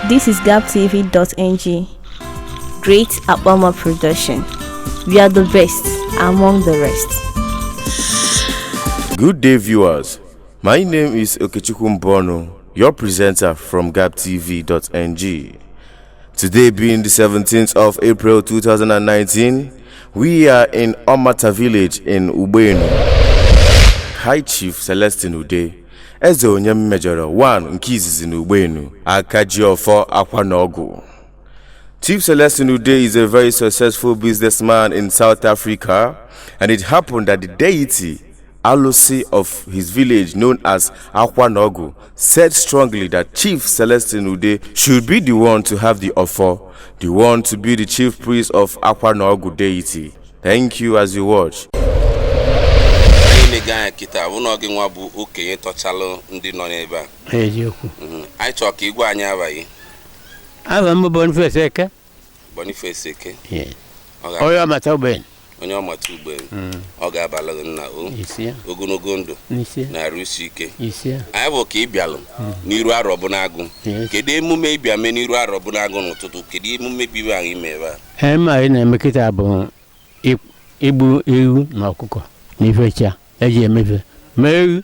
This is gaptv.ng. Great Akpama Production. We are the best among the rest. Good day, viewers. My name is Okechukwu Mbono, your presenter from gaptv.ng. Today being the 17th of April 2019, we are in Omata village in Ugbenu. High Chief Celestine Ude, Eze onye mmejọrọ 1 nke izizi n'Ugbenu, aka ji ọfọ akwa na ọgwụ. Chief Celestine Ude is a very successful businessman in South Africa, and it happened that the deity Alusi of his village, known as Akwanogu, said strongly that Chief Celestine Ude should be the one to have the offer, the one to be the chief priest of Akwanogu deity. Thank you as you watch. Anyị na-ege anya kịta bụ na gị nwa bụ okenye tọchalụ ndị nọ n'ebe a. Eziokwu. Anyị chọrọ ka igwe anyị abaghị. Aha m bụ Boniface Eke. Boniface Eke. Yes. Ọ ga- Onye ọmata Ugbenu. Onye ọmata Ugbenu. Ọ ga-abalị gị nna o. Isi. Ogologo ndụ Isi. na arụ isi ike. Isi. Anyị bụ ka ị bịalụ n'iru Arọbụnagụ. Yes. Kedu emume ịbịa mee n'iru Arọbụnagụ n'ụtụtụ? Kedu emume bibe ahụ ime ebe a? Eme anyị na-eme kịta bụ igbu ewu na ọkụkọ na ife cha eji emefe ma ewu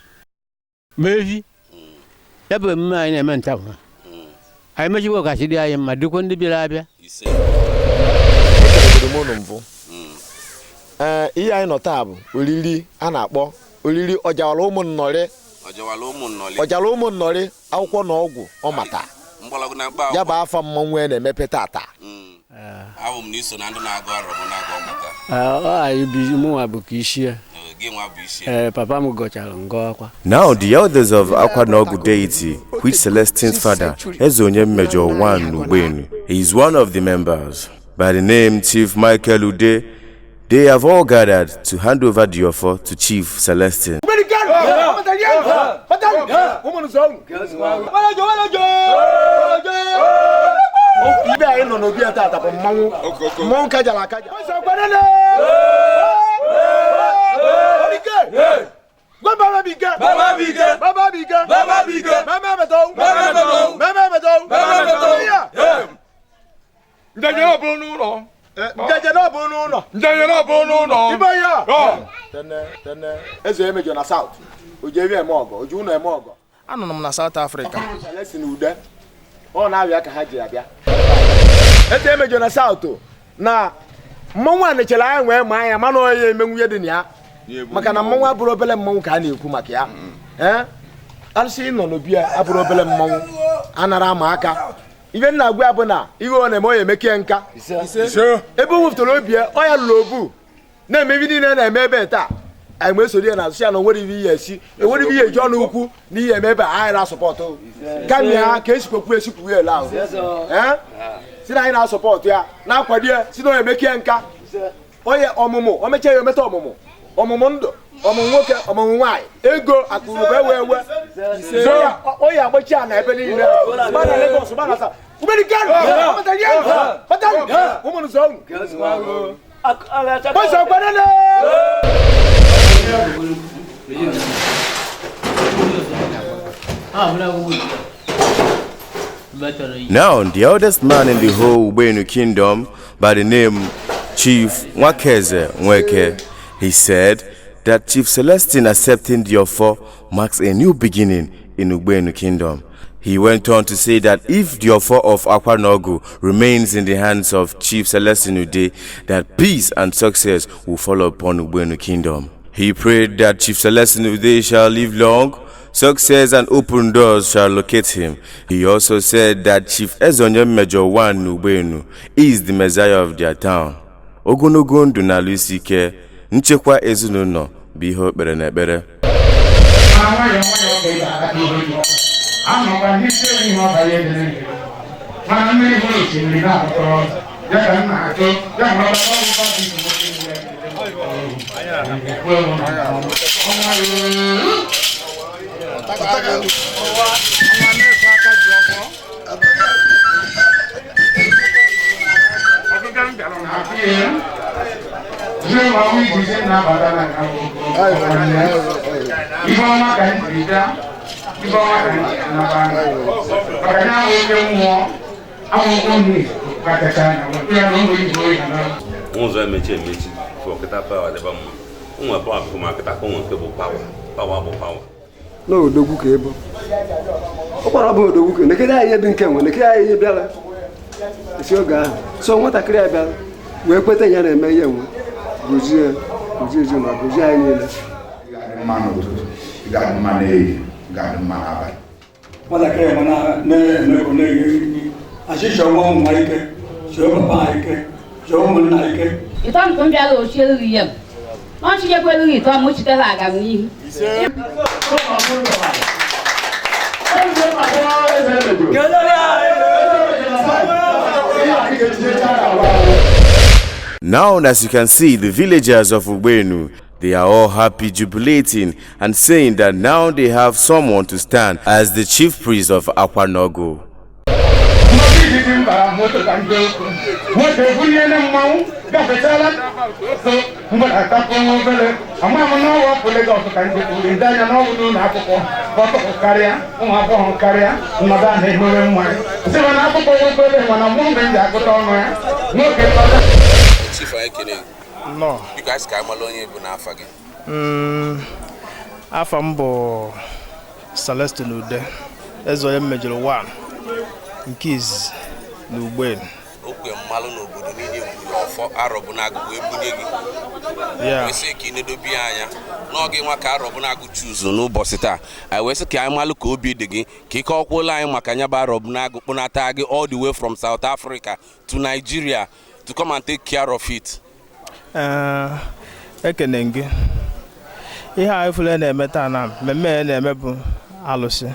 ma efi. Ya bụ emume anyị na-eme nta bụ anyị mechikwa kasị dị anyị mma dịkwa ndị bịara abịa. Ise. Ekelegoro m unu mbụ. Ee, ihe anyị nọ taa bụ oriri a na-akpọ oriri ọjawara ụmụ nnọrị. Ọjawala ụmụ nnọlị. Ọjara ụmụ nnọrị akwụkwọ na ọgwụ ọmata. Mgbọrọgwụ na mkpa. Ya bụ afa mmọnwụ a na-emepe tata. Abụ m na iso na ndị na-agụ Arọbụnagụ ọmata. Ọ anyị bi mụnwa bụ ka isi ya. Ee, gị nwa bụ isi. Ee, papa m gọchara ngọ akwa. Now, the elders of Akwanogu deity, which Celestine's father, Eze Mejo 1 Ugbenu, is one of the members. By the name Chief Michael Ude, they have all gathered to hand over the offer to Chief Celestine. Ibe anyị nọ n'obi ya tata bụ mmanwụ mmọnwụ kajara akaja. Njeje náà bó n'ụlọ. Njeje náà bụ n'ụlọ. Njeje náà bó n'ụlọ. Ibe ya tene tene eze emejọ na South oji ewi eme ọgọ oji ụlọ eme ọgọ. Anọ m na South Africa. Celestine Ude ọ na-abịa ka ha ji abịa eze emejọ na South na mmọnwụ a nechere anya wee maa ya mana onye eme nwunye dị na ya maka na mmọnwụ abụrụ obele mmọnwụ ka a na-ekwu maka ya. Ee, arụsị nọ n'obi ya abụrụ obele mmọnwụ anara ama aka. Ife nna agwa ya bụ na ihe ọ na-eme ọ ya emekie nka ebe o wepụtara obi ya ọ ya lụrụ obu na-eme ife niile na-eme ebe taa. Anyị wee soro ya na azụ ya na onwere ife ihe esi enwere ife ihe eji ọnụ ukwu na ihe eme ebe a, anyị na-asọpọtụ kama ya ka esikwekwu esikwu ya ele ahụ. Ee, si na anyị na-asọpọtụ ya na-akwado ya si na ọ emekie nka onye ọmụmụ o mechaa ya ometa ọmụmụ ọmụmụ ndụ ọmụmụ nwoke ọmụmụ nwaanyị ego akụrụba ewe ewe onye agbachi a na ebe niile gba na Lagos gba na South. Ụmụnụ zọ unu. Gbasa kwanene! Now, the eldest man in the whole Ugbenu kingdom, by the name Chief Nwakeze Nweke, he said that Chief Celestine accepting the offer marks a new beginning in Ugbenu kingdom. He went on to say that if the offer of Akwanogu remains in the hands of Chief Celestine Ude, that peace and success will follow upon Ugbenu kingdom. He prayed that Chief Celestine Ude shall live long, success and open doors shall locate him. He also said that Chief Ezonye Mejo 1 Ugbenu is the messiah of their town. Ogologo ndụ na alụ isi ike, nchekwa ezinụlọ bụ ihe o kpere n'ekpere. Anọkwa n'isi ihe ọbara edere mana mmiri hụrụ osimiri na-akpọrọ ya ka m na-achọ ya ma ọ bụ ọba bụ. Ihe ọma ka m jiri bịa, ihe ọma ka m jiri naba maka ya bụ oke mmụọ. Ụzọ emechi emechi fọ kịta pawa dịba mma nwe pawa bụ ma kịta ka nwe nke bụ pawa pawa bụ pawa n'odogwu ka ebo ụkwara bụ odogwu ka nekere anyị ihe dị nke nwe nekere anyị ihe bịara esi oge ahụ so nwatakịrị a bịara wee kweta ya na-eme ihe nwe gozie gozie ezinụlọ gozie anyị niile. Ị ga-adị mma n'ụtụtụ, ị ga-adị mma n'ehihie, ị ga-adị mma n'abalị. Nwatakịrị ma na-eme na-eri achịcha nwa ụmụ ike chọọ papa ike chọọ ụmụnna ike. Ịtọ nke m bịara ochie elughị ihe m ọchịchekwa elughị ịtọ m chitere aga m n'ihu. Now, as you can see, the villagers of Ugbenu, they are all happy, jubilating, and saying that now they have someone to stand as the chief priest of Akwanogo. Nwoke ebunyela mmanwụ gafechala so mgbadata nwa obere ama m n'ọwa pụ Legọs ka ndị kwuru ede anya n'ọnwụ n'ụlọ akwụkwọ ọtọkụ karịa ụmụ agbọghọ karịa nnọdụ a na-emewe mmanya sị mana akwụkwọ nwa obere mana mụ mgbe m ji agụta ọnụ ya nwoke nọdụ. Chief, anyị kene gị. Nnọọ. Biko, anyị sị ka anyị mara onye bụ n'afa gị. Afa m bụ Celestine Ude, eze onye mmejọrọ 1 nke izizi na Ugbenu. Okwe mmalụ n'obodo niile gburu ọfọ Arọbụnagụ wee bunye gị. Wee sị ka ị nedobe ya anya n'oge nwa ka Arọbụnagụ chuzu n'ụbọchị taa. Anyị wee sị ka anyị malụ ka obi dị gị ka ike ọkwụla anyị maka nya bụ Arọbụnagụ kpụnata gị all the way from South Africa to Nigeria to come and take care of it. Ee, ekene m gị. Ihe a ifule na-eme taa na mmemme a na-eme bụ alụsị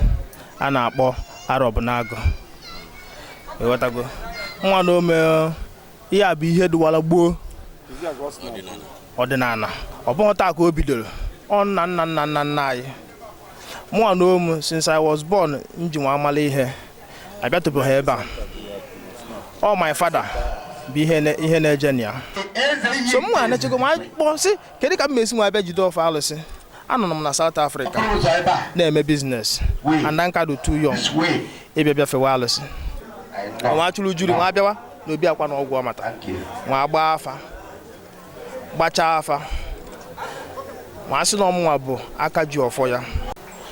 a na-akpọ Arọbụnagụ. Ịghọtago? Nwa na ome ihe a bụ ihe dịwara gboo ọdịnala ọ bụghị taa ka o bidoro ọ nna nna nna nna nna anyị mụnwa na omu since I was born m ji nwa amala ihe abịatụbeghị ebe a. Ọ my father bụ ihe na-eje na ya so m nwa na-echego ma kpọọ sị kedu ka m esi nwa abịa jide ofe alụsị. Anọ m na South Africa na-eme business and nka dị too young ịbịa bịa fewe alụsị. Nwa chụrụ juru nwa abịawa n'obi akwa na ọgwụ ọmata nwa gbaa afa gbachaa afa nwa sị na ọmụnwa bụ aka ji ọfọ ya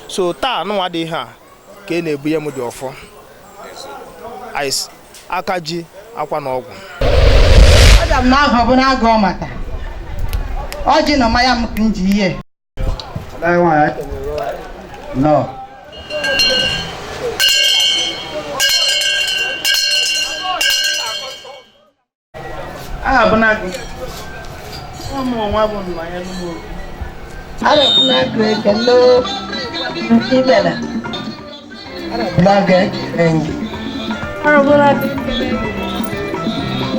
so taa nụnwa dị ihe a ka e na-ebunye m dị ọfọ aka ji akwa na ọgwụ. Abịa m n'ahụ bụ na-agụ ọmata ọjị na mmanya m ka m ji ihe. No. Arọbụnagụ ụmụ nwa bụ mmanya n'ugbo. Arọbụnagụ ekele ibela. Arọbụnagụ ekele gị. Arọbụnagụ ekele gị.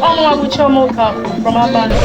Ọmụnwa bụ Chioma Okafor from Abansi.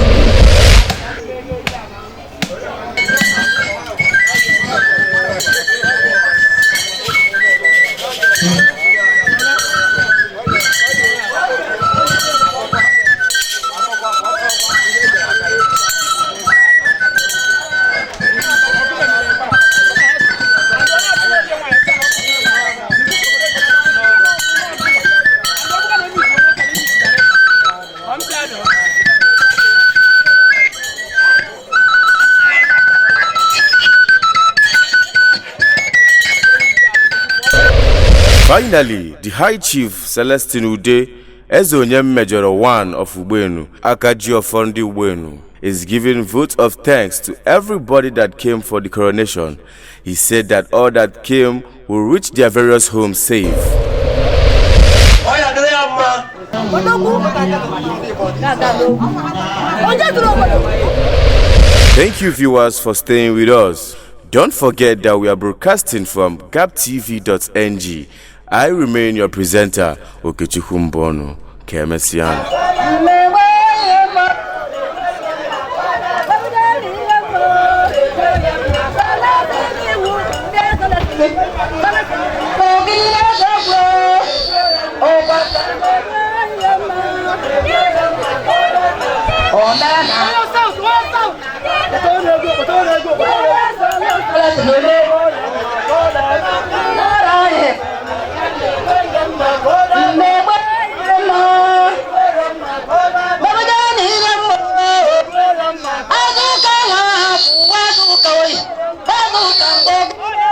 Finally, the High Chief Celestine Ude, Eze onye mmejọrọ 1 of Ugbenu, Akaji of ndị Ugbenu, is giving vote of thanks to everybody that came for the coronation. He said that all that came will reach their various homes safe. Thank you, viewers, for staying with us. Don't forget that we are broadcasting from gaptv.ng. I remain your presenter, Okechukwu Mbonu. Kemesian. Elu ka mgbe.